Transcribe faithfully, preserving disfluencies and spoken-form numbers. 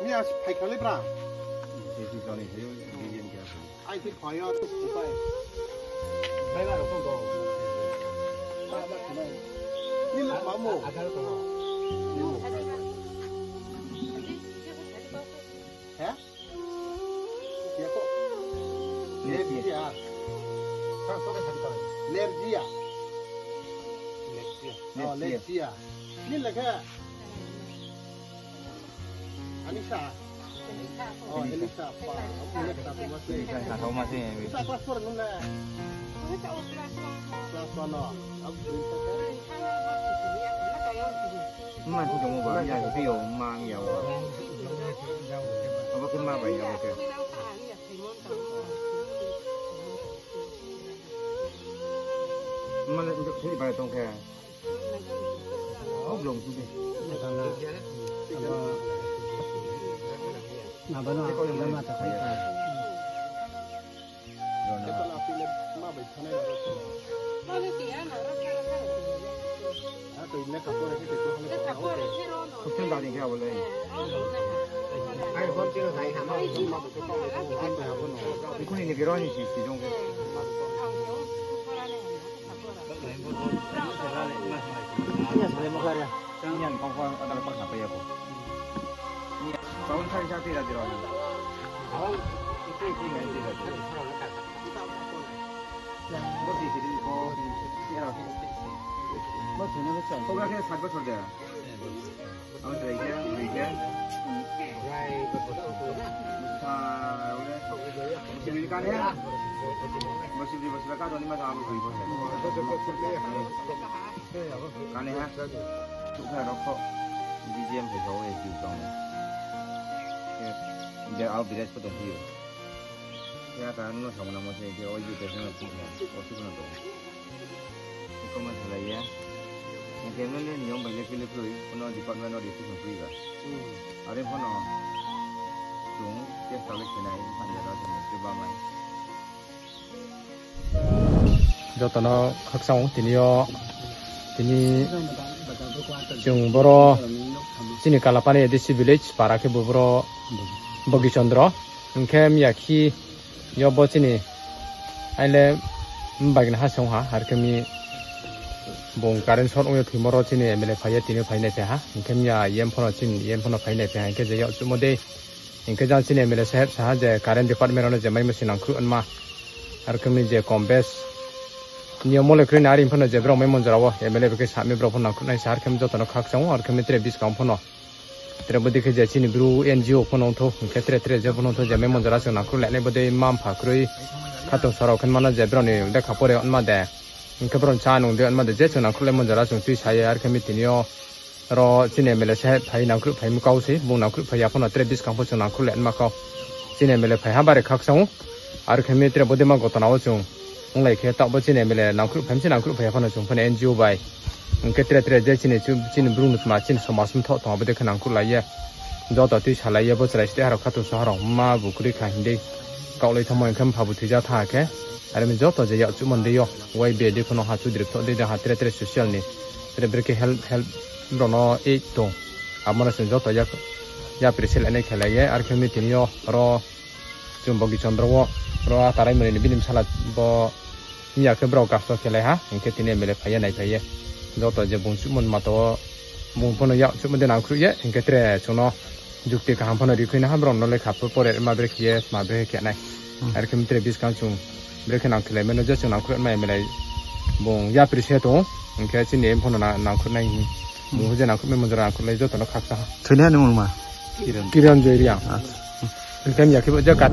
Miya phaikha le bra. Ai, ti khoyo, tu kupai. Bai ba rokong go. Ni lama mo. He? Siapa? Lepsia. Lepsia. Oh, Lepsia. Lepsia. Ni lekha. Anisa. Oh, Elisa. Pa. Elisa, tu masih. Elisa, kha thau ma se. Sa class four nung le. Class one no. Abu. Ma si jong ba ya si yo ma ya wa. Abo ke ma ba ya ke. Ma le njuk si ba tong ke. Oblong tu de. Nabana, nabana ta kai ta. Kutun dari ke abole. Ikuni ni geroni si si jong. Ini yang kau kau ada lepas apa ya kau? Ini tahun saya saya tidak dironi. Kau berarti empat belas sudah. Ang try ka, try ka. Sa, ule. Sibili ka ne? Masih di masih ka doni masa aku beri ko. Ka ne ha? Tuh ka rokok. B G M ke kau eh, di kau. Ya, dia au beres ko dong hiu. Ya, kan no sama nama saya dia, oh, iya, dia sama punya. Oh, tu kena dong. Iko ma salai ya. Yang kemna le niyom bai le kile koi, kono department no decision koi ga. Are kono chung test kale khenai, hanja da chung ke ba mai. Jotono khakchang tini o, tini chung boro chini Kalapani A D C village para khe bo boro Bogi Chandra. Hingkhe miya khi yo bo chini aile bagina ha song ha, har khe mi bong current short wngya thwimo ro chini M L A phaiya, tini phai nai phai ha. Hingkhe miya yem phano chini yem phano phai nai phai ha, hingkhe je yo chumo de. Hingkhe jang chini M L A saheb saha je current department rok no je mai masi nangkhru anma. Har khe mi je kom bes niyom mole kri na ari phano je borok mai monjora o M L A bai khe sami borok phano nangkhru nai sa, har khe mi jotono khakchang o, har khe mi tre biskang phano. Tere bwdwi khe je chini bru N G O phano wngthu, hwnkhe tere tere je phano wngthu, je memon jora chwng nangkuk lainai bwdwi ma mpha kwrwi khatungsarok hinmano je borokni lekha pore wngma de, hwnkhe borokni cha nung de wngma de, je chwng nangkuk laimon jora chwng twi saye, arkhe meeting o oro chini M L A se phai nangkuk phai mwkau se, bung nangkuk phai ya phano tere bwskang pho chwng nangkuk lai wngma kau. Chini M L A phai ha bare khakchang o. Aro khe mi tere bwdima gotona o chwng wng lai khe, tabuk chini M L A nangkhruk phaimse nangkhruk phai phano chwng phano N G O bai. Hwnkhe tere tere je chini chu-, chini bru nutma chini somas mthoh tongo, aboni khe nangkhruk lai ya. Joto twi sa lai ya, bo chwrai site harok khatung soharok ma bu kwrwi kha hindui kok lai thangma hwnkhe mpha bu thwija tha khe. Aro mi joto je yak chukmani dei o, Y B A dei phano ha chudri thoh dei, ha tere tere social ni tere tere khe help, help rok no ei tong. Abono chwng joto yak, yapri se lainai khe lai ya, aro khe mi tini o oro Chwng Bogi Chandra o, oro a tarai mwnwi ni bini bwsala bo miya khe borok gaso khe lai ha, hinkhe tini M L A phai ya nai phai ya. Joto je bung chukmani mata o bung phano yak chukmani de nang khruh ya, hinkhe tere chwngno jukti kaham phano ri khuina ha borok no lekha pore ma bre khiye ma bre khe nai. Hmm. Ar khe tere bwskang chwng bre khe nang khlai mano je chwng nang khruh ma M L A bung yapri se tongo, hinkhe chini em phano na-, nang khruh nai hi. Bung huje nang khruh ma manjra nang khruh lai joto no khaksa ha. Thwini ha ni mung ma? Kiran. Kiran Joy Reang. Acha. Hinkhe miya khe bo je kat.